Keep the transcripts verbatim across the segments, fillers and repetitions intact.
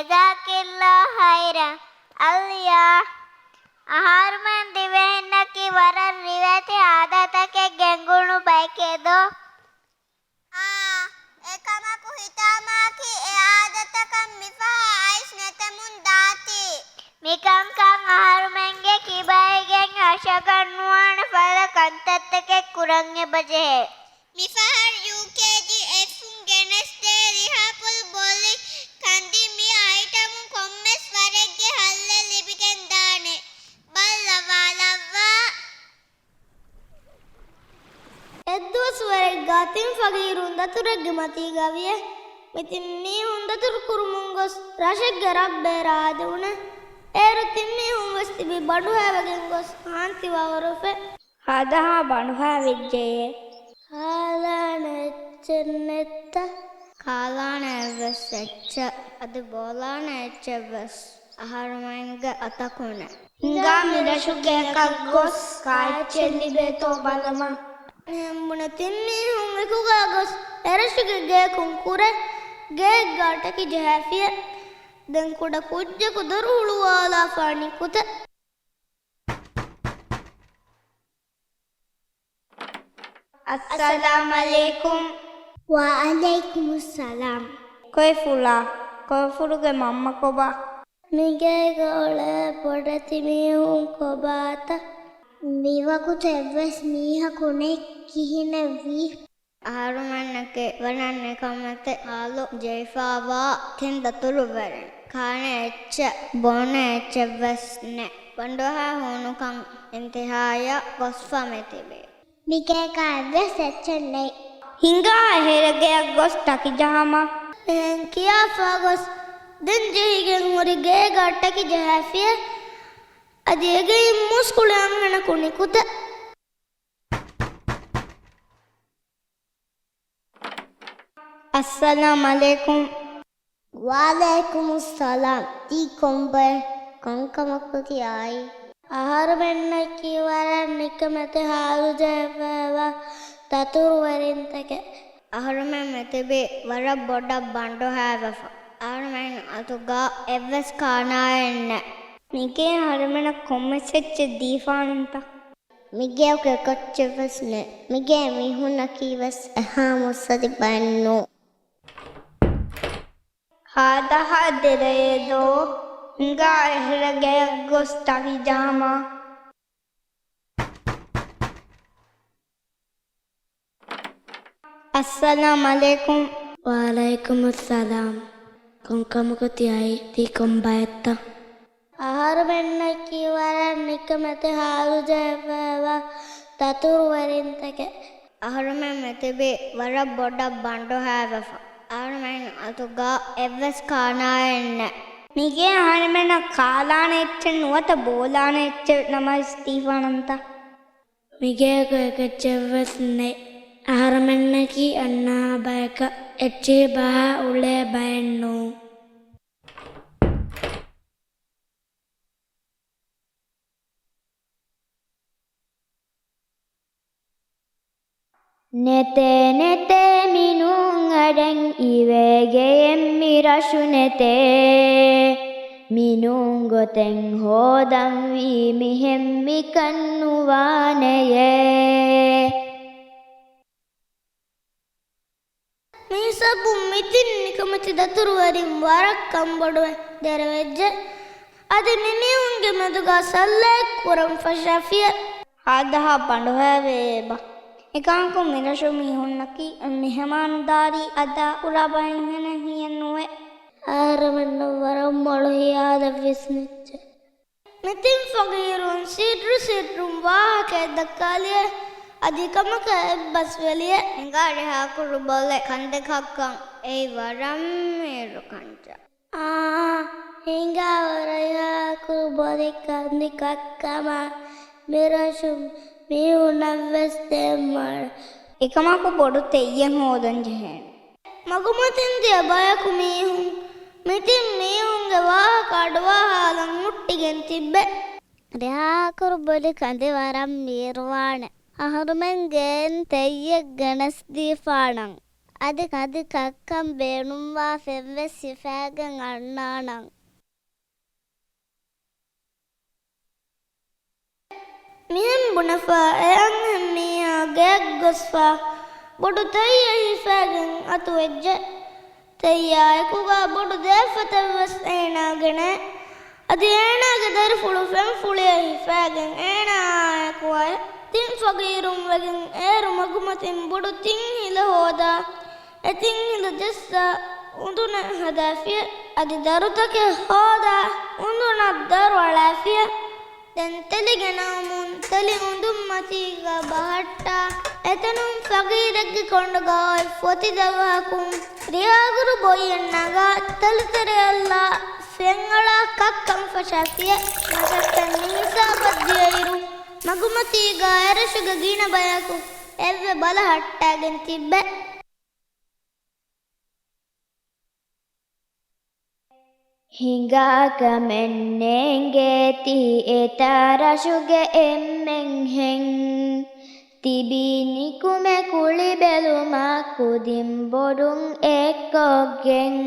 ޖަޒާކަﷲ ޚައިރަން. އަލްޔާ، އަހަރުމެން ދިވެހިންނަކީ ވަރަށް ރިވެތި އާދަތަކެއް ގެންގުޅުނު ބައެކޭ ދޯ؟ އާ، އެކަމަކު ހިތާމައަކީ އެ އާދަތަކަށް މިފަހަރު އައިސް ނެތެމުން ދާތީ. މިކަންކަން އަހަރުމެންގެ ކިބައިގެން އަށަގަންނުވާނެ ފަދަ ކަންތައްތަކެއް ކުރަން އެބަޖެހޭ. މިފަހަރު ޔޫކޭޖީ އެއްފުން ގެނެސްދޭ ރިހާކުލް ބޮލި ކަނދި މި އައިޓަމުން ކޮންމެސް ވަރެއްގެ ހައްލެއް ލިބިގެން ދާނެ. ބައްލަވާލައްވާ. އެއްދުވަސް ވަރެއްގާ ތިން ފަގީރުން ދަތުރެއްގެ މަތީގާ ވިޔޭ. މި ތިން މީހުން ދަތުރު ކުރުމުން ގޮސް ރަށެއްގެ ރަށް ބޭރަށް އާދެވުނެ. އޭރު ތިން މީހުން ވެސް ތިބީ ބަނޑުހައިވެގެން ގޮސް ހާންތިވާވަރު ވެފަ. ހާދަހާ ބަނޑުހައި ވެއްޖެޔޭ. ހާލާނެ އެއްޗެއް ނެތްތަ؟ ކާލާނެ އެއްވެސް އެއްޗެއް. އަދި ބޯލާނެ އެއްޗެއް ވެސް އަހަރުމެންގެ އަތަކުންނެއް. ހިނގާ މި ރަށުގެ އަކަށް ގޮސް ކާއެއްޗެއް ލިބޭތޯ ބަލަމާ. މިހެން ބުނެ ތިން މީހުން އެކުގާ ގޮސް އެރަށުގެ ގެޔަކުން ކުރެ ގެއެއްގާ ޓަކި ޖަހާފިޔޭ. ދެން ކުޑަ ކުއްޖަކު ދޮރު ހުޅުވާލާފާނީ ކުތަ؟ އައްސަލާމް ޢަލައިކުމް. ވަޢަލައިކުމުއްސަލާމް. ކޮއެފުޅާ، ކޮއެފުޅުގެ މަންމަ ކޮބާ؟ މިގޭގަ އުޅޭ ބޮޑެތި މީހުން ކޮބާތަ؟ މިވަގުތު އެއްވެސް މީހަކު ނެތް، ކިހިނެއްވީ؟ އަހަރުމެންނަކީ ވަރަށް ނިކަމެތި ހާލު ޖެހިފައިވާ ތިން ދަތުރުވެރިން. ކާނެ އެއްޗެއް، ބޯނެ އެއްޗެއްވެސް ނެތް. ބަނޑުހައި ހޫނުކަން އިންތިހާޔަށް ގޮސްފަ މިތިބީ. މިގޭގަ އެއްވެސް އެއްޗެއް ނެތް. ހިނގާ އެހެރަ ގެޔަށް ގޮސް ޓަކި ޖަހަމާ. އެހެން ކިޔާފަ ގޮސް ދެން ޖެހިގެން ހުރި ގޭގަ ޓަކި ޖަހާފިޔޭ. އަދި އެގެއިން މުސްކުޅި އަންހެނަކު ނިކުތެ. އައްސަލާމް ޢަލައިކުމް. ވަޢަލައިކުމުއްސަލާމް. ތީ ކޮންބައެއް؟ ކޮންކަމަކު ތި އައީ؟ އަހަރުމެންނަކީ ވަރަށް ނިކަމެތި ހާލު ޖެހިފައިވާ ދަތުރުވެރިންތަކެއް. އަހަރުމެން މިތިބީ ވަރަށް ބޮޑަށް ބަނޑުހައިވެފަ. އަހަރުމެން އަތުގަ އެއްވެސް ކާނާއެއް ނެތް. މިގޭ އަހަރުމެނަށް ކޮންމެސް އެއްޗެއް ދީފާނަންތަ؟ މިގޭގަ އެއްޗެއްވެސް ނެތް. މިގޭ މީހުންނަކީ ވެސް އެހާ މުއްސަދި ބައެއް ނޫން. ހާދަހާ ދެރައޭ ދޯ. ހިނގާ އެހެރަ ގެޔަށް ގޮސް ޓަކި ޖަހަމާ. އައްސަލާމް ޢަލައިކުމް. ވަޢަލައިކުމުއްސަލާމް. ކޮންކަމަކު ތި އައީ؟ ތީ ކޮންބައެއްތަ؟ އަހަރުމެންނަކީ ވަރަށް ނިކަމެތި ހާލު ޖެހިފައިވާ ދަތުރުވެރިންތަކެއް. އަހަރުމެން މިތިބީ ވަރަށް ބޮޑަށް ބަނޑުހައިވެފަ. އަހަރުމެން އަތުގަ އެއްވެސް ކާނާއެއް ނެތް. މިގޭ އަހަރުމެނަށް ކާލާނެ އެއްޗެއް ނުވަތަ ބޯލާނެ އެއްޗެއް ނަމަވެސް ދީފާނަންތަ؟ މިގޭގަ އެއްޗެއްވެސް ނެތް. އަހަރުމެންނަކީ އަންނަ ބަޔަކަށް އެއްޗެހި ބަހާ އުޅޭ ބައެއް ނޫން. ނެތޭ ނެތޭ މިނޫން އަޑެއް އިވޭ ގެއެއް މި ރަށު ނެތޭ. މިނޫން ގޮތެއް ހޯދަންވީ މިހެން މިކަން ނުވާނެޔޭ. މިހިސާބުން މި ތިން ނިކަމެތި ދަތުރުވެރިން ވަރަށް ކަންބޮޑުވެ ދެރަވެއްޖެ. އަދި މި މީހުންގެ މެދުގަ ސައްލައެއް ކުރަން ފަށާފިޔަ. ހާދަހާ ބަނޑުހައިވެއޭ ބާ. އެކަމަކު މިރަށު މީހުންނަކީ މެހެމާންދާރީ އަދާކުރާ ބައެއް ހެނެއް ހިޔެއް ނުވޭ. އަހަރެމެންނަށް ވަރަށް މޮޅު ހިޔާލެއް ވިސްނިއްޖެ. މި ތިން ފަގީރުން ސިއްރު ސިއްރުން ވާހަކައެއް ދައްކާލިޔޭ، އަދި ކަމަކަށް އެއްބަސްވެލިޔޭ. ހިނގާ ރިހާކުރު ބޮލެ ކަނދެއް ހައްކަން އެއީ ވަރަށް މީރު ކަންތައް. އާ، ހިނގާ ރިހާކުރު ބޮލެ ކަނދެއް ހައްކަމާ މިރަށު މީހުންނަށްވެސް ދޭން މޮޅެއް. އެކަމަކު ބޮޑު ތެއްޔެއް ހޯދަން ޖެހޭނެ. މަގުމަތިން ދިޔަ ބަޔަކު މީހުން މި ތިން މީހުންގެ ވާހަކަ އަޑުއަހާލަން ހުއްޓިގެން ތިއްބެ. ރިހާކުރު ބޮލި ކަނދެއް ވަރަށް މީރުވާނެ. އަހަރުމެން ގެއިން ތެއްޔެއް ގެނެސްދީފާނަން. އަދި ކަނދި ކައްކަން ބޭނުންވާ ފެންވެސް ހިފައިގެން އަންނާނަން. މިހެން ބުނެފަ އެ އަންހެން މީހާ ގެއަށް ގޮސްފަ ބޮޑު ތެއްޔެއް ހިފައިގެން އަތުވެއްޖެ. ތެއްޔާއެކުގަ ބޮޑު ދޭފަތެއްވެސް އޭނާގެނޭ. އަދި އޭނާގެ ދަރިފުޅު ފެންފުޅިއެއް ހިފައިގެން އޭނާއާއެކު އައި. ތިން ފަގީރުން ވެގެން އޭރު މަގުމަތިން ބޮޑު ތިން ހިލަ ހޯދާ، އެ ތިން ހިލަ ޖައްސާ އުނދުނެއް ހަދާފިޔަ. އަދި ދަރުތަކެއް ހޯދާ އުނދުނަށް ދަރު އަޅާފިޔަ. ދެން ތެލިގެ ނައުމުން ތެލި އުނދުންމަތީގަ ބަހައްޓާ، އެތަނުން ފަގީރެއްގެ ކޮނޑުގަ އޮތް ފޮތި ދަވަހަކުން ރިޔާގުރު ބޮއްޔަށް ނަގާ ތަލިތެރެއަށްލާ ފެންއަޅާ ކައްކަން ފަށާފިޔަ. މަސައްކަތް މިހިސާބަށް ދިޔައިރު، މަގުމަތީގަ އެރަށުގެ ގިނަ ބަޔަކު އެއްވެ ބަލަހައްޓާގެން ތިއްބެ. ހިނގާ ކަމެއް ނޭނގޭތީ އެތާ ރަށުގެ އެންމެންހެން. ތިބީ ނިކުމެ ކުޅި ބެލުމަށް ކުދިން ބޮޑުން އެއްކޮށްގެން.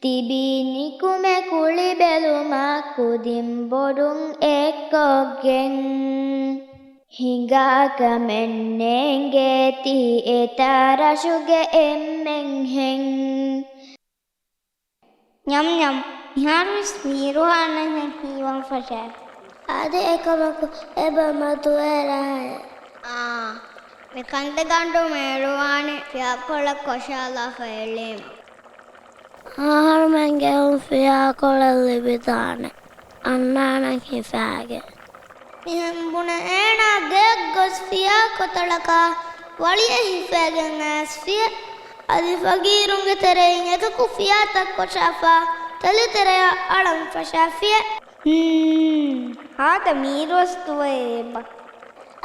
ތިބީ ނިކުމެ ކުޅި ބެލުމަށް ކުދިން ބޮޑުން އެއްކޮށްގެން. ހިނގާ ކަމެއް ނޭނގޭތީ އެތާ ރަށުގެ އެންމެންހެން. ނަމް ނަމް، މިހާރުވެސް މީރު އަންނަން ހީވަން ފަށާ. އަދި އެކަމަކު އެބަ މަދުވެރާއެ. އާ، މި ކަނދިގަނޑު މޭރުވާނެ ފިޔާކޮޅަށް ކޮށާލާފަ އެޅީމަ. އަހަރުމެން ގެއުން ފިޔާކޮޅެއް ލިބިދާނެ. އަންނާނަން ހިފާގެ. މިހެން ބުނެ އޭނާ ގެއަށް ގޮސް ފިޔާ ކޮތަޅަކާ ވަޅިއެއް ހިފައިގެން އައިސްފިޔަ. އަދި ފަގީރުންގެ ތެރެއިން އެކަކު ފިޔާތައް ކޮށާފާ ތެލިތެރެއަށް އަޅަން ފަށާފިޔަ. ހުން، ހާދަ މީރުވެސް ދުވަހެއް އެބަ.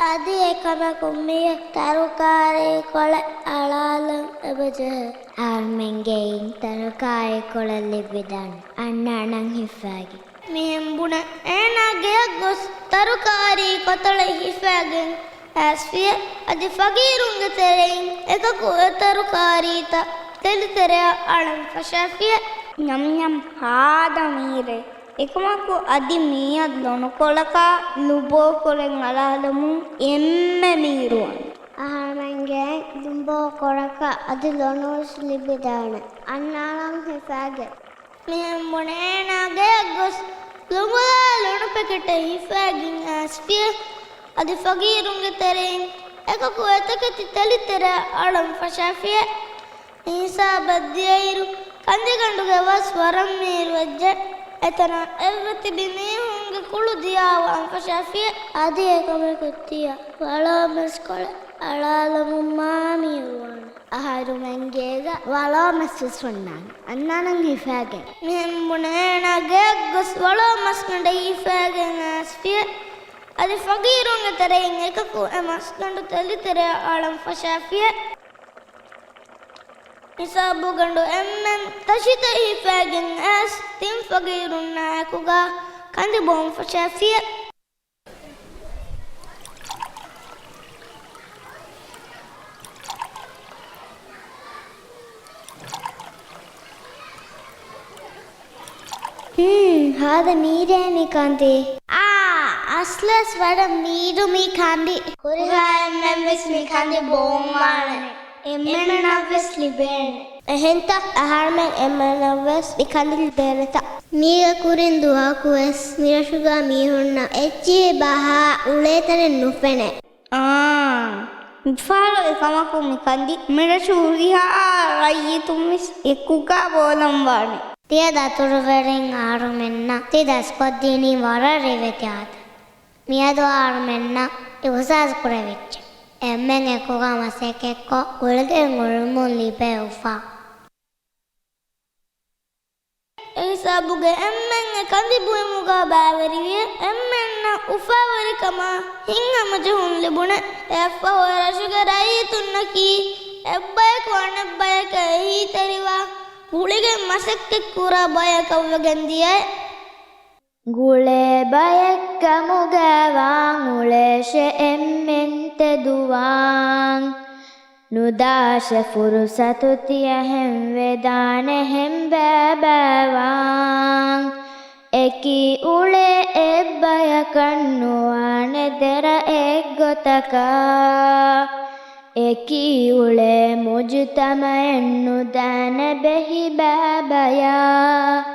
އަދި އެކަމަކު މިއަށް ތަރުކާރީ ކޮޅެއް އަޅާލަން އެބަޖެހޭ. އަހަރުމެން ގެއިން ތަރުކާރީ ކޮޅެއް ލިބިދާނެ. އަންނާނަން ހިފާގެ. މިހެން ބުނެ އޭނާ ގެއަށް ގޮސް ތަރުކާރީ ކޮތަޅެއް ހިފާގެން އައިސްފިޔަ. އަދި ފަގީރުންގެ ތެރެއިން އެކަކު އެ ތަރުކާރީތައް ތެލިތެރެއަށް އަޅަން ފަށާފިޔަ. ނަމް ނަމް ހާދަ މީރޭ. އެކަމަކު އަދި މިއަށް ލޮނުކޮޅަކާ ލުބޯކޮޅެއް އަޅާލަމުން އެންމެ މީރުވަން. އަހަރުމެން ގެއިން ލުބޯކޮޅަކާ އަދި ލޮނުވެސް ލިބިދާނެ. އަންނާނަން ހިފާގެ. މިހެން ބުނެ އޭނާ ގެއަށް ގޮސް ލޮނުގަލާ ލޮނު ޕެކެޓެއް ހިފާގެން އައިސްފިޔަ. އަދި ފަގީރުންގެ ތެރެއިން އެކަކު އެތަކެތި ތެލިތެރެއަށް އަޅަން ފަށާފިޔަ. މިހިސާބަށް ދިޔައިރު، ކަނދިގަނޑުގެ ވަސް ވަރަށް މީރުވެއްޖެ. އެތަނަށް އެއްވެ ތިބި މީހުންގެ ކުޅު ދިޔާވާން ފަށާފިޔަ. އަދި އެކަމަކު ތިޔަ ވަޅާ މަސްކޮޅެއް އަޅާލަމުން މާ މީރުވާނެ. އަހަރުމެން ގޭގަ ވަޅާ މަސްވެސް ހުންނާނެ. އަންނާނަން ހިފާގެން. މިހެން ބުނެ އޭނާ ގެއަށް ގޮސް ވަޅާ މަސްގަނޑެއް ހިފާގެން އައިސްފިޔަ. އަދި ފަގީރުންގެ ތެރެއިން އެކަކު އެ މަސްގަނޑު ތެލިތެރެއަށް އަޅަން ފަށާފިޔަ. ހިސާބުގަނޑު އެންމެން ތަށިތައް ހިފާގެން އައިސް ތިން ފަގީރުންނާ އެކުގަ ކަނދި ބޯން ފަށާފިޔަ. ހުން، ހާދަ މީރޭ މި ކަނދި. އާ، އަސްލުވެސް ވަރަށް މީރު މި ކަނދި. ހުރިހާ އެންމެންވެސް މި ކަނދި ބޯންވާނެ. އެންމެންނަށްވެސް ލިބޭނެ. އެހެންތަ؟ އަހަރުމެން އެންމެންނަށްވެސް މި ކަނދި ލިބޭނެތަ؟ މީގެ ކުރިން ދުވަހަކުވެސް މިރަށުގަ މީހުންނަށް އެއްޗިހި ބަހާ އުޅޭތަނެއް ނުފެނޭ. އާނ. މިފަހަރު އެކަމަކު މި ކަނދި މިރަށު ހުރިހާ ރައްޔިތުންވެސް އެކުގަ ބޯލަން ވާނެ. ތިޔަ ދަތުރުވެރިން އަހަރުމެންނަށް ތި ދަސްކޮށްދިނީ ވަރަށް ރިވެތި އާދަ. މިއަދު އަހަރުމެންނަށް އިހުސާސް ކުރެވިއްޖެ. އެންމެން އެކުގަ މަސައްކަތްކޮށް ގުޅިގެން އުޅުމުން ލިބޭ އުފާ. އެހިސާބުގަ އެންމެން އެ ކަނދި ބުއިމުގަ ބައިވެރިވިޔަ. އެންމެންނަށް އުފާވެރިކަމާ ހިތްހަމަޖެހުން ލިބުނެ. އެއަށްފަހު އެރަށުގެ ރައްޔިތުންނަކީ އެއްބަޔަކު އަނެއްބަޔަކަށް އެހީތެރިވާ ގުޅިގެން މަސައްކަތްކުރާ ބަޔަކަށްވެގެން ދިޔައެ. ގުޅޭ ބައެއްކަމުގައި ވާން އުޅޭށޭ އެންމެން ތެދުވާން. ނުދާށެ ފުރުސަތު ތިޔަހެން ވެދާނެހެން ބައިބައިވާން. އެކީ އުޅޭ އެއްބަޔަކަށް ނުވާނެ ދެރަ އެއްގޮތަކަށް. އެކީ އުޅޭ މުޖުތަމައެއް ނުދާނެ ބެހި ބައިބަޔާ.